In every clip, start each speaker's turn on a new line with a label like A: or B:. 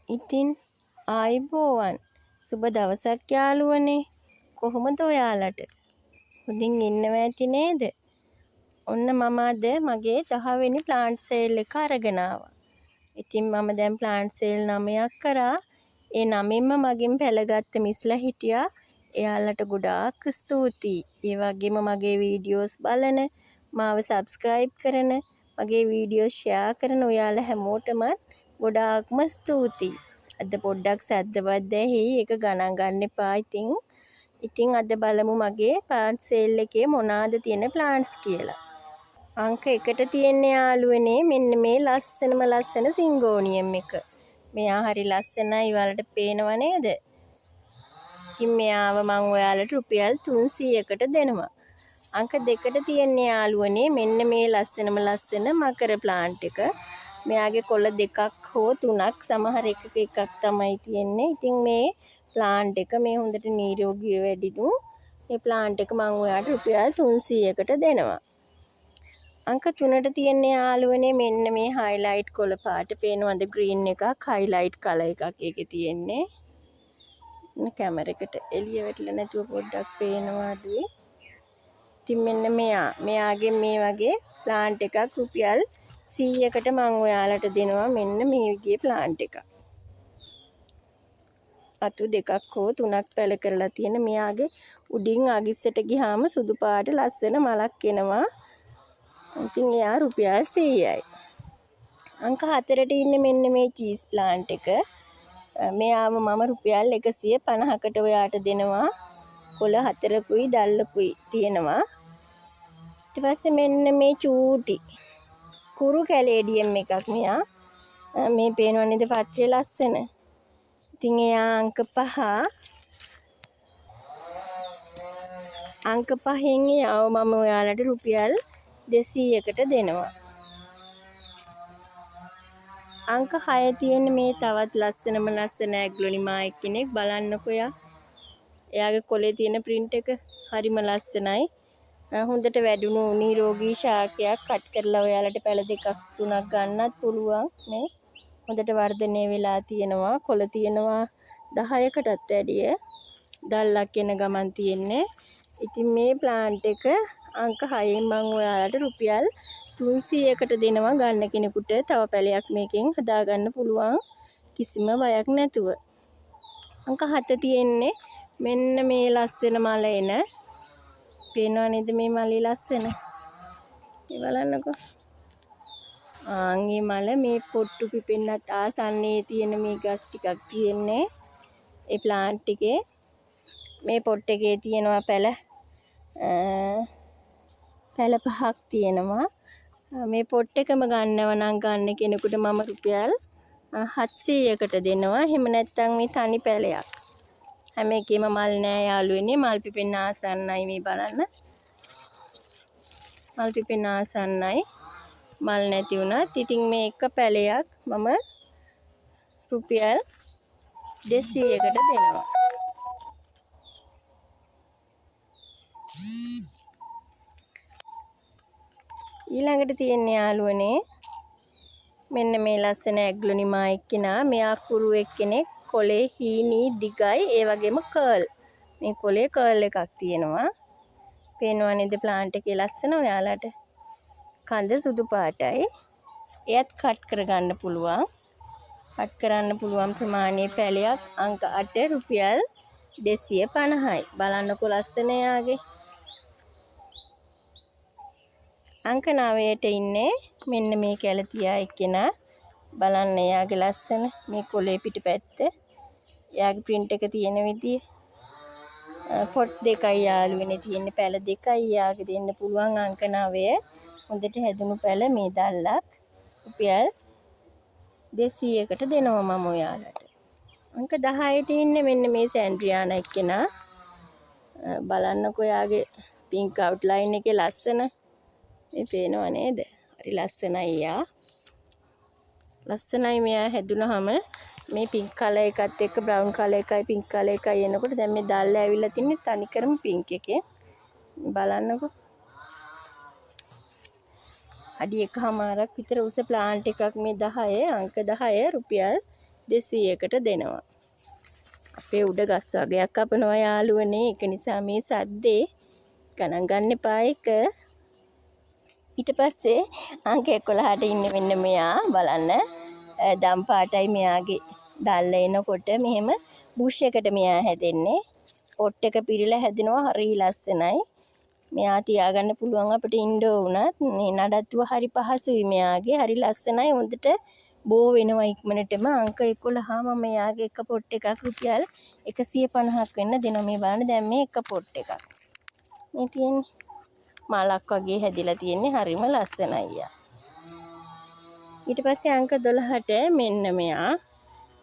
A: ඉතින් ආයුබෝවන්. සුබ දවසක් යාළුවනේ. කොහොමද ඔයාලට? හොඳින් ඉන්නව ඇති නේද? ඔන්න මම අද මගේ 10 වෙනි ප්ලාන්ට් සේල් එක අරගෙන ආවා. ඉතින් මම දැන් ප්ලාන්ට් සේල් 9ක් කරා. ඒ 9න්ම මගෙන් පැළගත්ත මිස්ලා හිටියා. එයාලට ගොඩාක් ස්තුතියි. ඒ වගේම මගේ වීඩියෝස් බලන, මාව සබ්ස්ක්‍රයිබ් කරන, මගේ වීඩියෝස් ෂෙයා කරන ඔයාලා හැමෝටමත් ගොඩාක්ම ස්තුතියි. අද පොඩ්ඩක් සද්ද බද්ද ඇහෙයි. ඒක ගණන් ගන්න එපා ඉතින්. ඉතින් අද බලමු මගේ ප්ලාන්ට් සේල් එකේ මොනාද තියෙන ප්ලාන්ට්ස් කියලා. අංක 1ට තියෙන යාළුවනේ මෙන්න මේ ලස්සනම ලස්සන සිංගෝනියම් එක. මෙයා හරි ලස්සනයි, ඔයාලට පේනව නේද? ඉතින් මෙයාව මං ඔයාලට රුපියල් 300කට දෙනවා. අංක 2ට තියෙන යාළුවනේ මෙන්න මේ ලස්සනම ලස්සන මකර ප්ලාන්ට් එක. මෙයාගේ කොළ දෙකක් හෝ තුනක්, සමහර එකක එකක් තමයි තියෙන්නේ. ඉතින් මේ ප්ලාන්ට් එක මේ හොඳට නිරෝගීව වැඩිදු. මේ ප්ලාන්ට් එක මං ඔයාලට රුපියල් 300කට දෙනවා. අංක 3ට තියෙන යාළුවනේ මෙන්න මේ හයිලයිට් කොළ පාට පේනවද? ග්‍රීන් එකක්, හයිලයිට් කලර් එකක් ඒකේ තියෙන්නේ. කැමරේකට එළිය වැටිලා නැතුව පොඩ්ඩක් පේනවා අඩුයි. ඉතින් මෙන්න මෙයා. මෙයාගේ මේ වගේ ප්ලාන්ට් එකක් රුපියල් 100කට මං ඔයාලට දෙනවා. මෙන්න මේ විදිහේ ප්ලාන්ට් එකක්. අතු දෙකක් හෝ තුනක් පැල කරලා තියෙන මෙයාගේ උඩින් අගිස්සට ගියාම සුදු පාට ලස්සන මලක් එනවා. ඉතින් එයා රුපියල් 100යි. අංක 4ට ඉන්නේ මෙන්න මේ චීස් ප්ලාන්ට් එක. මෙයාව මම රුපියල් 150කට ඔයාට දෙනවා. කොළ 4කුයි දැල්ලකුයි තියෙනවා. ඊට පස්සේ මෙන්න මේ චූටි කුරු කැලේඩියම් එකක් මෙයා. මේ පේනව නේද පත්‍රය ලස්සන. ඉතින් එයා අංක 5. අංක 5න් එයාව මම ඔයාලට රුපියල් 200කට දෙනවා. අංක 6 තියෙන මේ තවත් ලස්සනම ලස්සන ඇග්ලොනිමා එක්කෙනෙක්. බලන්නකෝ එයා. එයාගේ කොලේ තියෙන ප්‍රින්ට් එක හරිම ලස්සනයි. හොඳට වැඩුණු නිරෝගී ශාකයක් කට් කරලා ඔයාලට පැල දෙකක් තුනක් ගන්නත් පුළුවන්. මේ හොඳට වර්ධනය වෙලා තියෙනවා. කොළ තියෙනවා 10කටත් වැඩිය. දැල්ලක් එන ගමන් තියෙන්නේ. ඉතින් මේ ප්ලාන්ට් එක අංක 6න් මං ඔයාලට රුපියල් 300කට දෙනවා. ගන්න කෙනෙකුට තව පැලයක් මේකෙන් හදාගන්න පුළුවන් කිසිම බයක් නැතුව. අංක 7 තියෙන්නේ මෙන්න මේ ලස්සන මල එන. පේනව නේද මේ මලේ ලස්සන? මේ බලන්නකෝ. ආන් මේ මල මේ පොට්ටු පිපෙන්නත් ආසන්නයේ තියෙන මේ ගස් ටිකක් තියෙන්නේ. ඒ ප්ලාන්ට් එකේ මේ පොට් එකේ තියෙනවා පැල 5ක් තියෙනවා. මේ පොට් එකම ගන්නව නම් ගන්න කෙනෙකුට මම රුපියල් 700කට දෙනවා. එහෙම නැත්නම් මේ තනි පැලයක්. හැම එකේම මල් නෑ යාළුවනේ. මල් පිපෙන්න ආසන්නයි මේ බලන්න. මල් පිපෙන්න ආසන්නයි. මල් නැති වුණත් ඉතින් මේ එක පැලයක් මම රුපියල් 200කට දෙනවා. ඊළඟට තියෙන යාළුවනේ මෙන්න මේ ලස්සන ඇග්ලොනිමා එක්කෙනා. මෙයා කුරු එක්කෙනෙක්. කොලේ හීනි දිගයි, ඒ වගේම කර්ල්. මේ කොලේ කර්ල් එකක් තියෙනවා. පේනවා නේද ප්ලාන්ට් එකේ ලස්සන ඔයාලට? කඳ සුදු පාටයි. එයත් කට් කරගන්න පුළුවන්. කට් කරන්න පුළුවන් ප්‍රමාණයේ පැලයක් අංක 8 රුපියල් 250යි. බලන්නකෝ ලස්සන එයාගේ. අංක 9ට ඉන්නේ මෙන්න මේ කැලතියා එක්කෙනා. බලන්න එයාගේ ලස්සන මේ කොලේ පිටිපැත්ත. එයාගේ ප්‍රින්ට් එක තියෙන විදිය. පොට් දෙකයි යාළුවනේ තියෙන්නේ. පැල දෙකයි එයාගේ දෙන්න පුළුවන්. අංක 9 හොඳට හැදුණු පැල මේ දැල්ලක් රුපියල් 200කට දෙනවා මම ඔයාලට. අංක 10ට ඉන්නේ මෙන්න මේ සැන්ඩ්‍රියානා එක්කෙනා. බලන්නකෝ එයාගේ පින්ක් අවුට්ලයින් එකේ ලස්සන. මේ පේනව නේද? හරි ලස්සනයි එයා. ලස්සනයි මෙයා හැදුනහම මේ පින්ක් කලර් එකත් එක්ක බ්‍රවුන් කලර් එකයි පින්ක් කලර් එකයි එනකොට දැන් මේ දැල්ල ඇවිල්ලා තින්නේ තනිකරම පින්ක් එකේ. බලන්නකෝ. අඩි 1.5ක් විතර උස ප්ලාන්ට් එකක් මේ 10 අංක 10 රුපියල් 200කට දෙනවා. අපේ උඩ ගස් වගයක් කපනවා යාළුවනේ. ඒක නිසා මේ සද්දේ ගණන් ගන්න එපා ඒක. ඊට පස්සේ අංක 11ට ඉන්නේ මෙන්න මෙයා. බලන්න දම් පාටයි මෙයාගේ දැල්ල එනකොට මෙහෙම බුෂ් එකට මෙයා හැදෙන්නේ. පොට් එක පිරিলা හැදෙනවා, හරි ලස්සනයි. මෙයා තියාගන්න පුළුවන් අපිට ඉන්ඩෝර් වුණත්. මේ නඩත්තුව හරි පහසුයි මෙයාගේ. හරි ලස්සනයි, හොඳට බෝ වෙනවා ඉක්මනටම. අංක 11 මම මෙයාගේ එක පොට් එකක් රුපියල් 150ක් වෙන්න දෙනවා. මේ බලන්න දැන් මේ එක පොට් එකක්. මේ තියෙන්නේ මලක් වගේ හැදිලා තියෙන්නේ, හරිම ලස්සනයි යා. ඊට පස්සේ අංක 12ට මෙන්න මෙයා.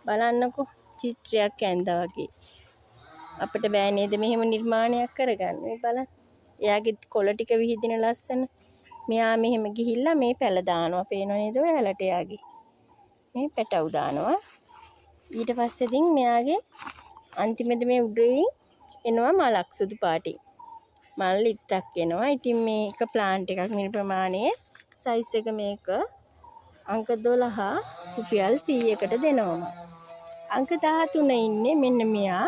A: බලන්නකෝ චිත්‍රයක් ඇඳා වගේ. අපිට බෑ නේද මෙහෙම නිර්මාණයක් කරගන්න. මේ බලන්න. එයාගේ කොළ ටික විහිදෙන ලස්සන. මෙයා මෙහෙම ගිහිල්ලා මේ පැල දානවා. පේනව නේද ඔයාලට එයාගේ? මේ පැටවු දානවා. ඊට පස්සේ ඉතින් මෙයාගේ අන්තිමේදී මේ උඩින් එනවා මලක් සුදු පාටින්. මල් ඉත්තක් එනවා. ඉතින් මේක ප්ලාන්ට් එකක් මිල් ප්‍රමාණයේ සයිස් එක මේක අංක 12 රුපියල් 100කට දෙනවා මම. අංක 13 ඉන්නේ මෙන්න මෙයා.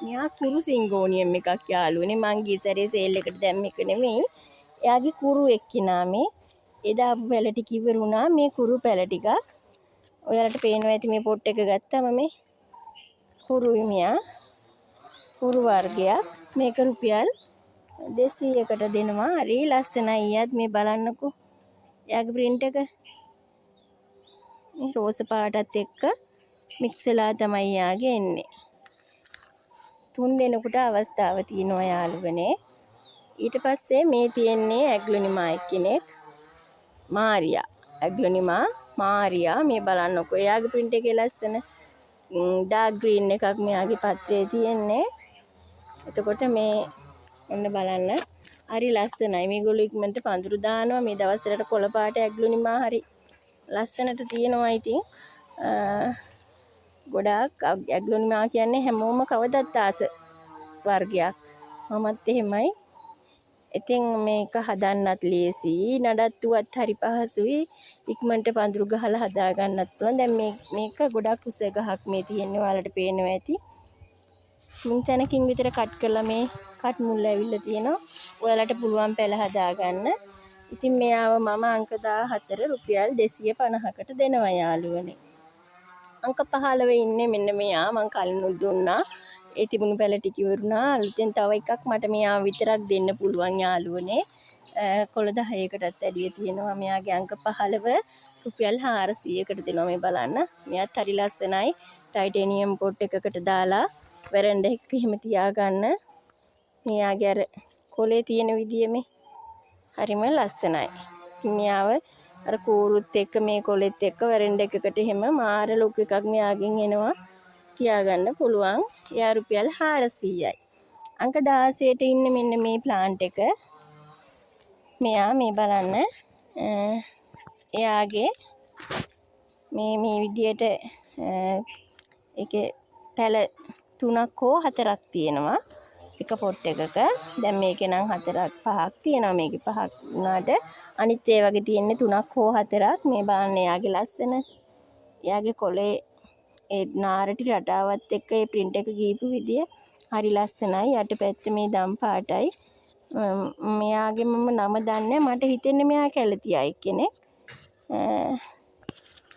A: මෙයා කුරු සිංගෝනියම් එකක් යාළුවනේ. මං ගිය සැරේ සේල් එකට දැම්ම එක නෙමෙයි. එයාගේ කුරු එක්කිනා මේ. එදා ආපු පැල ටික ඉවර වුණා. මේ කුරු පැල ටිකක්. ඔයාලට පේනවා ඇති මේ පොට් එක ගත්තම මේ කුරුයි මෙයා. කුරු වර්ගයක්. මේක රුපියල් 200කට දෙනවා. හරි ලස්සනයි ඊයත්. මේ බලන්නකෝ එයාගේ ප්‍රින්ට් එක. මේ රෝස පාටත් එක්ක මික්ස් වෙලා තමයි එයාගේ එන්නේ. තුන් දෙනෙකුට අවස්ථාව තියෙනවා යාළුවනේ. ඊට පස්සේ මේ තියෙන්නේ ඇග්ලොනිමා එක්කෙනෙක්. මාරියා. ඇග්ලොනිමා මාරියා. මේ බලන්නකෝ එයාගේ ප්‍රින්ට් එකේ ලස්සන. ඩාර්ක් ග්‍රීන් එකක් මෙයාගේ පත්‍රයේ තියෙන්නේ. එතකොට මේ ඔන්න බලන්න හරි ලස්සනයි. මේගොල්ලෝ ඉක්මනට පඳුරු දානවා. මේ දවස්වලට කොළ පාට ඇග්ලොනිමා හරි ලස්සනට තියෙනවා. ඉතින් ගොඩාක් ඇග්ලොනිමා කියන්නේ හැමෝම කවදත් ආස වර්ගයක්. මමත් එහෙමයි. ඉතින් මේක හදන්නත් ලේසියි, නඩත්තුවත් හරි පහසුයි. ඉක්මනට පඳුරු ගහලා හදාගන්නත් පුළුවන්. දැන් මේක ගොඩක් උස ගහක් මේ තියෙන්නේ, ඔයාලට පේනවා ඇති. තුන් තැනකින් විතර කට් කරලා මේ කට් මුල් ඇවිල්ලා තියෙනවා. ඔයාලට පුළුවන් පැල හදාගන්න. ඉතින් මෙයාව මම අංක 14 රුපියල් 250කට දෙනවා යාළුවනේ. අංක 15 ඉන්නේ මෙන්න මෙයා. මං කලිනුත් දුන්නා. ඒ තිබුණු පැල ටික ඉවරුණා. අලුතෙන් තව එකක් මට මෙයා විතරක් දෙන්න පුළුවන් යාළුවනේ. කොළ 10කටත් වැඩිය තියෙනවා. මෙයාගේ අංක 15 රුපියල් 400කට දෙනවා. මේ බලන්න. මෙයාත් හරි ලස්සනයි. ටයිටේනියම් පොට් එකකට දාලා වැරන්ඩා එකක එහෙම තියාගන්න. මෙයාගේ අර කොලේ තියෙන විදිය මේ හරිම ලස්සනයි. ඉතින් මෙයාව අර කූරුත් එක්ක මේ කොලෙත් එක්ක වැරන්ඩා එකකට එහෙම මාර ලුක් එකක් මෙයාගෙන් එනවා. තියාගන්න පුළුවන්. එයා රුපියල් 400යි. අංක 16ට ඉන්නේ මෙන්න මේ ප්ලාන්ට් එක. මෙයා මේ බලන්න. එයාගේ මේ මේ විදියට ඒකේ පැල 3ක් හෝ 4ක් තියෙනවා එක පොට් එකක. දැන් මේකේ නම් 4ක් 5ක් තියෙනවා. මේකේ 5ක් වුණාට අනිත් ඒ වගේ තියෙන්නේ 3ක් හෝ 4ක්. මේ බලන්න එයාගේ ලස්සන. එයාගේ කොලේ ඒ නාරටි රටාවත් එක්ක ඒ ප්‍රින්ට් එක ගිහපු විදිය හරි ලස්සනයි. යට පැත්ත මේ දම් පාටයි. මෙයාගේ මම නම දන්නේ, මට හිතෙන්නේ මෙයා කැලතියා එක්කෙනෙක්.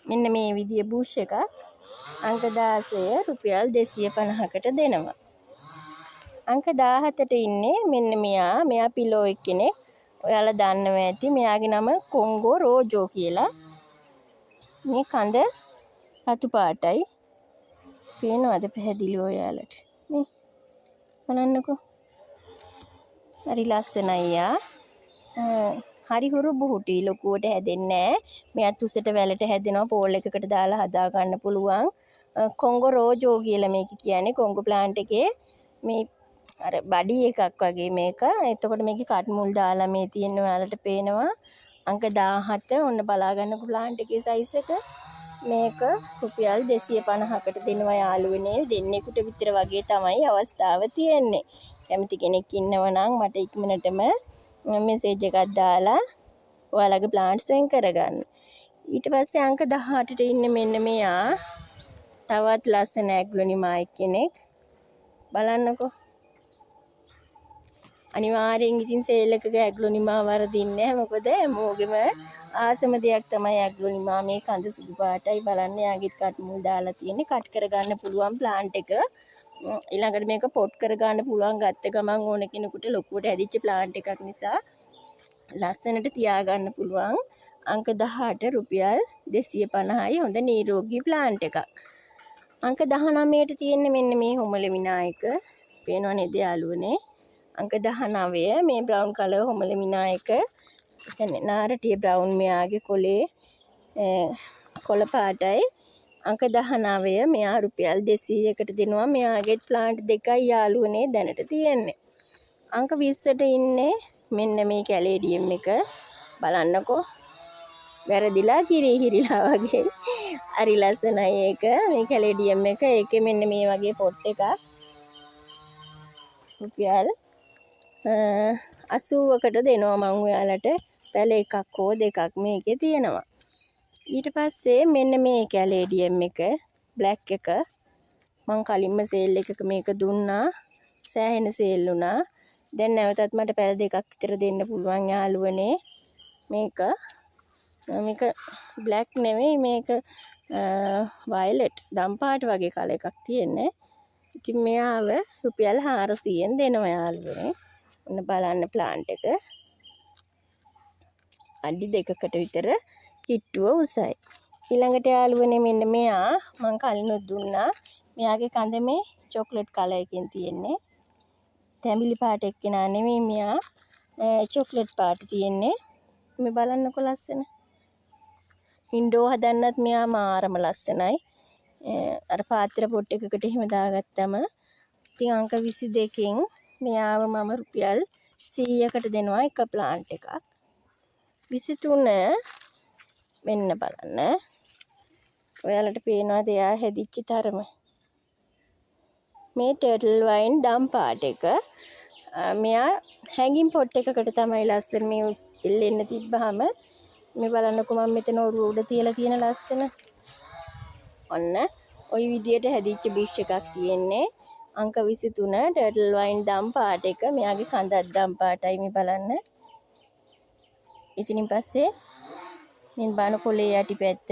A: මෙන්න මේ විදිය බුෂ් එකක් අංක 16 රුපියල් 250කට දෙනවා. අංක 17ට ඉන්නේ මෙන්න මෙයා. මෙයා පිලෝ එක්කෙනෙක්. ඔයාලා දන්නවා ඇති මෙයාගේ නම කොංගෝ රෝජෝ කියලා. මේ කඳ රතු පාටයි. පේනවද පැහැදිලිව ඔයාලට? මේ බලන්නකෝ. හරි ලස්සනයි යා. හරි හුරු බුහුටි, ලොකුවට හැදෙන්නේ නෑ. මෙයත් උසට වැලට හැදෙනවා. පෝල් එකකට දාලා හදා ගන්න පුළුවන්. කොංගෝ රෝජෝ කියලා මේක කියන්නේ. කොංගෝ ප්ලාන්ට් එකේ මේ අර බඩි එකක් වගේ මේක. එතකොට මේකේ කට් මුල් දාලා මේ තියෙන ඔයාලට පේනවා. අංක 17 ඔන්න බලා ගන්නකො ප්ලාන්ට් එකේ සයිස් එක. මේක රුපියල් 250කට දෙනවා යාළුවනේ. දෙන්නෙකුට විතර වගේ තමයි අවස්ථාව තියෙන්නේ. කැමති කෙනෙක් ඉන්නවා නම් මට ඉක්මනටම මෙසේජ් එකක් දාලා ඔයාලගේ ප්ලාන්ට්ස් වෙන් කරගන්න. ඊට පස්සේ අංක 18ට ඉන්නේ මෙන්න මෙයා. තවත් ලස්සන ඇග්ලොනිමා එක්කෙනෙක්. බලන්නකෝ. අනිවාර්යෙන් ඉතින් සේල් එකක ඇග්ලොනිමා වරදින්නේ නැහැ. මොකද හැමෝගෙම ආසම දෙයක් තමයි ඇග්ලොනිමා. මේ කඳ සුදු පාටයි. බලන්න එයාගෙත් කට් මුල් දාලා තියෙන්නේ. කට් කරගන්න පුළුවන් ප්ලාන්ට් එක. ඊළඟට මේක පොට් කරගන්න පුළුවන් ගත්ත ගමන් ඕන කෙනෙකුට ලොකුවට හැදිච්ච ප්ලාන්ට් එකක් නිසා ලස්සනට තියාගන්න පුළුවන්. අංක 18 රුපියල් 250යි. හොඳ නිරෝගී ප්ලාන්ට් එකක්. අංක 19ට තියෙන්නේ මෙන්න මේ හොමල විනායක. පේනව නේද යාළුවනේ? අංක 19 මේ බ්‍රවුන් කලර් හොමල විනායක. ඒ කියන්නේ නාරටිය බ්‍රවුන් මෙයාගේ කොලේ කොළ පාටයි. අංක 19 මෙයා රුපියල් 200කට දෙනවා. මෙයාගෙත් ප්ලාන්ට් දෙකයි යාළුවනේ දැනට තියෙන්නේ. අංක 20ට ඉන්නේ මෙන්න මේ කැලේඩියම් එක. බලන්නකෝ. වැරදිලා කිරි හිරිලා වගේ. හරි ලස්සනයි ඒක. මේ කැලේඩියම් එක. ඒකේ මෙන්න මේ වගේ පොට් එකක්. රුපියල් 80කට දෙනවා මං ඔයාලට. පැල එකක් හෝ දෙකක් මේකේ තියෙනවා. ඊට පස්සේ මෙන්න මේ කැලේඩියම් එක බ්ලැක් එක මං කලින්ම සේල් එකක මේක දුන්නා. සෑහෙන සේල් වුණා. දැන් නැවතත් මට පැල දෙකක් විතර දෙන්න පුළුවන් යාළුවනේ. මේක මේක බ්ලැක් නෙවෙයි, මේක වයලට් දම් පාට වගේ කලර් එකක් තියෙන්නේ. ඉතින් මෙයාව රුපියල් 400න් දෙනවා යාළුවනේ. ඔන්න බලන්න ප්ලාන්ට් එක. අඩි දෙකකට විතර කිට්ටුව උසයි. ඊළඟට යාළුවනේ මෙන්න මෙයා මං කලිනුත් දුන්නා. මෙයාගේ කඳ මේ චොක්ලට් කලර් එකෙන් තියෙන්නේ. තැඹිලි පාට එක්කෙනා නෙමෙයි මෙයා. චොක්ලට් පාට තියෙන්නේ. මේ බලන්නකො ලස්සන. ඉන්ඩෝ හදන්නත් මෙයා මාරම ලස්සනයි. අර පාත්‍ර පොට් එකකට එහෙම දාගත්තම. ඉතින් අංක 22න් මෙයාව මම රුපියල් 100කට දෙනවා එක ප්ලාන්ට් එකක්. 23 මෙන්න බලන්න. ඔයාලට පේනවාද එයා හැදිච්ච තරම? මේ ටර්ටල් වයින් දම් පාට එක. මෙයා හැංගින් පොට් එකකට තමයි ලස්සන මේ එල්ලෙන්න තිබ්බහම. මේ බලන්නකෝ මම මෙතන ඔරුව උඩ තියලා තියෙන ලස්සන. ඔන්න ඔය විදියට හැදිච්ච බුෂ් එකක් තියෙන්නේ. අංක 23 ටර්ටල් වයින් දම් පාට එක. මෙයාගේ කඳත් දම් පාටයි මේ බලන්න. ඉතින් පස්සේ මේ බලන කොළේ යටිපැත්ත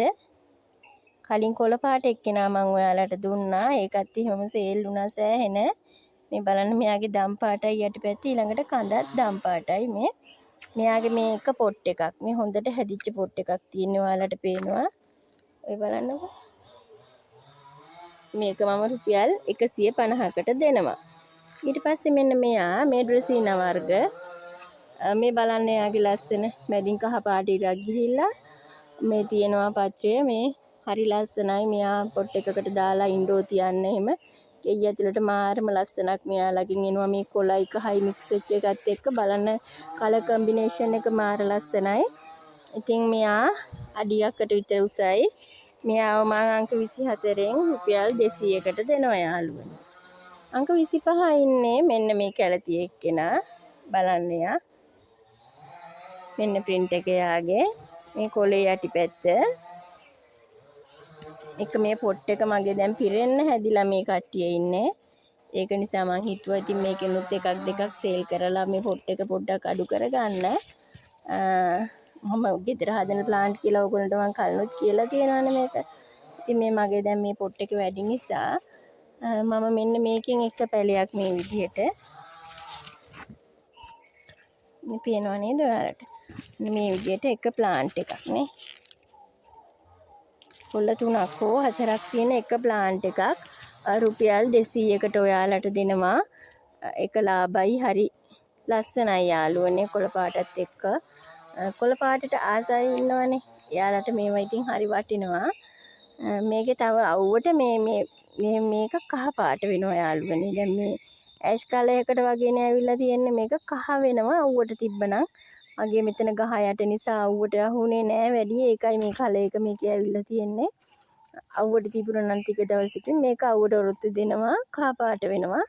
A: කලින් කොළ පාට එක්කෙනා මං ඔයාලට දුන්නා. ඒකත් එහෙමම සේල් වුණා සෑහෙන. මේ බලන්න මෙයාගේ දම් පාටයි යටිපැත්ත. ඊළඟට කඳත් දම් පාටයි මේ. මෙයාගේ මේ එක පොට් එකක්. මේ හොඳට හැදිච්ච පොට් එකක් තියෙන්නේ ඔයාලට පේනවා. ඔය බලන්නකෝ. මේක මම රුපියල් 150කට දෙනවා. ඊට පස්සේ මෙන්න මෙයා මේ ඩ්‍රෙසිනා වර්ග. මේ බලන්න එයාගේ ලස්සන මැදින් කහ පාට ඉරක් ගිහිල්ලා මේ තියෙනවා පත්‍රය. මේ හරි ලස්සනයි. මෙයා පොට් එකකට දාලා ඉන්ඩෝ තියන්න එහෙම. ගෙයි ඇතුළට මාරම ලස්සනක් මෙයාලගෙන් එනවා. මේ කොළයි කහයි මික්ස් වෙච්ච එකත් එක්ක බලන්න කලර් කම්බිනේෂන් එක මාර ලස්සනයි. ඉතින් මෙයා අඩියකට විතර උසයි. මෙයාව මං අංක 24න් රුපියල් 200කට දෙනවා යාළුවනේ. අංක 25 ඉන්නේ මෙන්න මේ කැලති එක්කෙනා. බලන්න එයා. මෙන්න ප්‍රින්ට් එක එයාගේ. මේ කොළේ යටිපැත්ත. එක මේ පොට් එක මගේ දැන් පිරෙන්න හැදිලා මේ කට්ටිය ඉන්නේ. ඒක නිසා මං හිතුවා ඉතින් මේකෙනුත් එකක් දෙකක් සේල් කරලා මේ පොට් එක පොඩ්ඩක් අඩු කරගන්න. මම ගෙදර හදන ප්ලාන්ට් කියලා ඔයගොල්ලන්ට මං කලිනුත් කියලා තියෙනවනේ මේක. ඉතින් මේ මගේ දැන් මේ පොට් එක වැඩි නිසා මම මෙන්න මේකෙන් එක පැලයක් මේ විදිහට මේ පේනව නේද ඔයාලට? මේ විදිහට එක ප්ලාන්ට් එකක් නේ. කොළ තුනක් හෝ හතරක් තියෙන එක ප්ලාන්ට් එකක් රුපියල් 200කට ඔයාලට දෙනවා. ඒක ලාභයි, හරි ලස්සනයි යාළුවනේ කොළ පාටත් එක්ක. කොළ පාටට ආසයි ඉන්නවනේ. එයාලට මේවා ඉතින් හරි වටිනවා. මේකේ තව අවුවට මේ මේ මේක කහ පාට වෙනවා යාළුවනේ. දැන් මේ ඇෂ් කලර් එකට වගේනේ ඇවිල්ලා තියෙන්නේ. මේක කහ වෙනවා අවුවට තිබ්බනම්. මගේ මෙතන ගහ යට නිසා අවුවට අහුනේ නෑ වැඩි. ඒකයි මේ කලර් එක මේකේ ඇවිල්ලා තියෙන්නේ. අවුවට තිබුණා නම් ටික දවසකින් මේක අවුවට ඔරොත්තු දෙනවා, කහ පාට වෙනවා.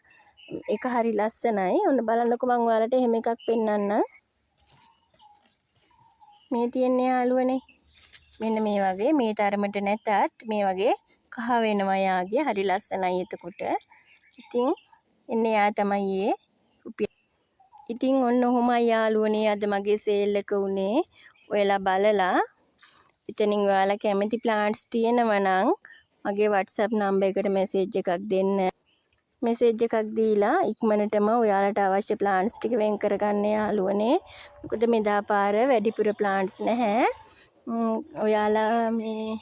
A: ඒක හරි ලස්සනයි. ඔන්න බලන්නකෝ මං ඔයාලට එහෙම එකක් පෙන්නන්නම්. මේ තියෙන්නේ යාළුවනේ. මෙන්න මේ වගේ මේ තරමට නැතත් මේ වගේ කහ වෙනවා එයාගේ. හරි ලස්සනයි එතකොට. ඉතින් එන්න එයා තමයි ඒ රුපියල්. ඉතින් ඔන්න ඔහොමයි යාළුවනේ අද මගේ සේල් එක වුණේ. ඔයාලා බලලා එතනින් ඔයාලා කැමති ප්ලාන්ට්ස් තියෙනවා නම් මගේ WhatsApp number එකට මැසේජ් එකක් දෙන්න. මැසේජ් එකක් දීලා ඉක්මනටම ඔයාලට අවශ්‍ය ප්ලාන්ට්ස් ටික වෙන් කරගන්න යාළුවනේ. මොකද මෙදා පාර වැඩිපුර ප්ලාන්ට්ස් නැහැ. ඔයාලා මේ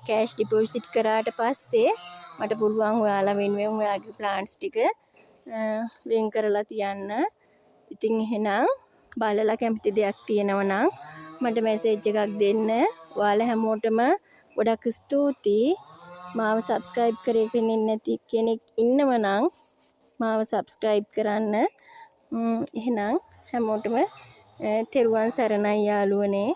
A: කෑෂ් ඩිපොසිට් කරාට පස්සේ මට පුළුවන් ඔයාලා වෙනුවෙන් ඔයාගේ ප්ලාන්ට්ස් ටික වෙන් කරලා තියන්න. ඉතින් එහෙනම් බලලා කැමති දෙයක් තියෙනවා නම් මට මැසේජ් එකක් දෙන්න. ඔයාලා හැමෝටම ගොඩක් ස්තුතියි. මාව සබ්ස්ක්‍රයිබ් කරගෙන නැති කෙනෙක් ඉන්නව නම් මාව සබ්ස්ක්‍රයිබ් කරන්න. එහෙනම් හැමෝටම තෙරුවන් සරණයි යාළුවනේ.